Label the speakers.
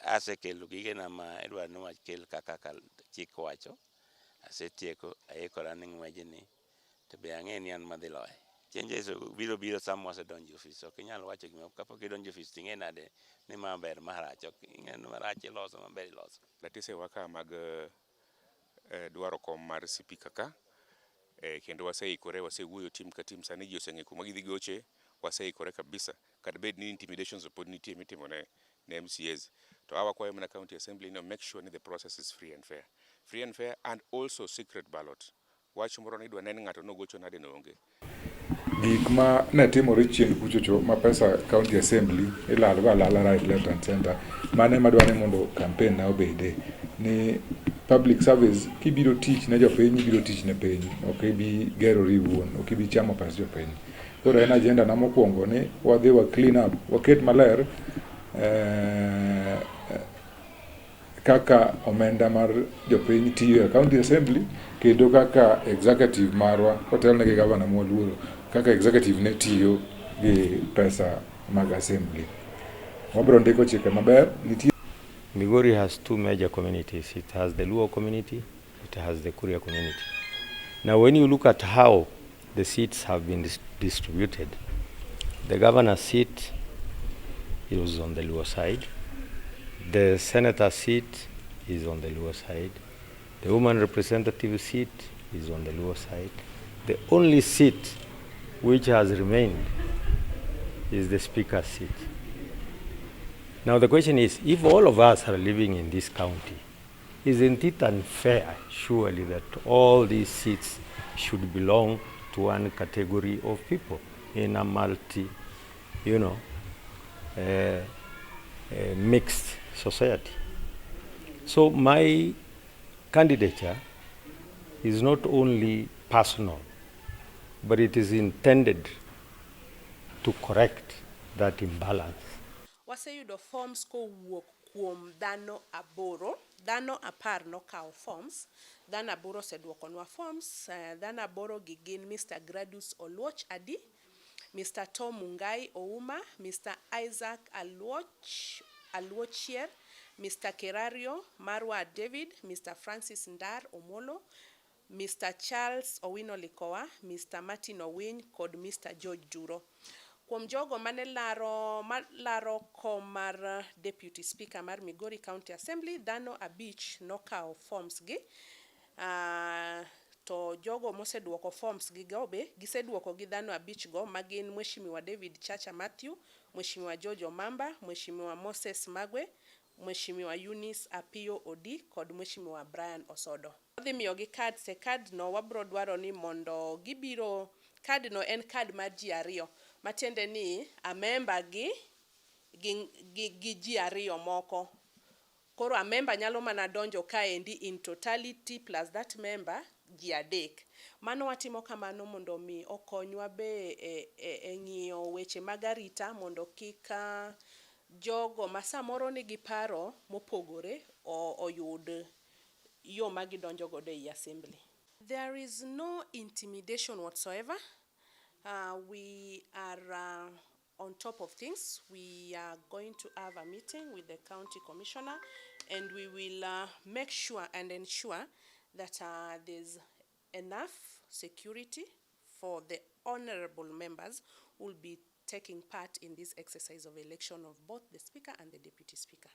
Speaker 1: Asekelo gigena ma idwaro ni wakel kaka chik wacho. Asetieko, aikora ne ng'wejni to be ang'e ni an madhi loye. Changes biro biro sama wasedonjo e ofis. Ok inyal wacho gima kapok idonjo e ofis ting'e nade ni ma ber ma rach. Ok ing'e ni marach iloso maber iloso.
Speaker 2: Latese wa ka mag dwaro kom mar sipika ka kendo waseikore, wasewuoyo team ka team. Sani ji oseng'eyo kuma gidhi goche. Waseikore kabisa, kata bed ni intimidations pod nitie mitimo ne MCAs, to wakwayo mana county assembly no make sure ni the process is free and fair, free and fair and also secret ballot. Wach moro ni idwa ne ni ng'ato nogocho nade no onge.
Speaker 3: Gik ma ne timore chien kuchocho ma pesa county assembly ilalo go alala right, left and center, mano ema dwa ni mondo campaign na obede ni public service. Kibiro tich ne jopiny, ibiro tich ne piny, ok ibi gerori iwuon, ok ibi chamo pes jopiny. Koro en agenda na mokwongo ni wadhi wa clean up, waket maler kaka omenda mar jopiny tiyo e county assembly, kendo kaka executive marwa kotelne gi gavana mwaluoro, kaka executive ne tiyo gi pesa mag assembly. Wabiro ndiko chike maber nitie.
Speaker 4: Migori has two major communities. It has the Luo community, it has the Kuria community. Now, when you look at how the seats have been distributed, the governor's seat is on the Luo side, the senator seat is on the Luo side, the woman representative seat is on the Luo side. The only seat which has remained is the speaker's seat. Now the question is, if all of us are living in this county, isn't it unfair, surely, that all these seats should belong to one category of people in a multi, mixed society? So my candidature is not only personal, but it is intended to correct that imbalance.
Speaker 5: Waseyudo forms kowuok kuom dhano aboro. Dhano 10 nokawo forms, dhano aboro oseduokonwa forms. Dhano aboro gi gin Mr. Gradus Oluoch Adi, Mr. Tom Mungai Ouma, Mr. Isaac Aluoch Aluochier, Mr. Kerario Marwa David, Mr. Francis Ndar Omolo, Mr. Charles Owino Likowa, Mr. Martin Owiny kod Mr. George Duro. Kuom jogo mane laro, laro kom mar Deputy Speaker mar Migori County Assembly, dhano abich nokawo forms gi. To jogo moseduoko forms gi go be giseduoko gi dhano abich go magin Mheshimiwa David Chacha Matthew, Mheshimiwa George Omamba, Mheshimiwa Moses Magwe, Mheshimiwa Eunice Apiyo Odi kod Mheshimiwa Brian Osodo. Wadhi miyogi cards. E card no wabro dwaro ni mondo gibiro, card no en card mar ji ariyo, matiende ni a member gi ji ariyo moko. Koro a member nyalo mana donjo kaendi in totality plus that member, ji adek. Mano watimo kamano mondo mi okonywa be e ng'iyo weche mag arita mondo kik jogo ma samoro nigi paro mopogore oyud yo ma gidonjo godo ei assembly. There is no intimidation whatsoever. We are on top of things. We are going to have a meeting with the county commissioner and we will make sure and ensure that there's enough security for the honorable members who will be taking part in this exercise of election of both the speaker and the deputy speaker.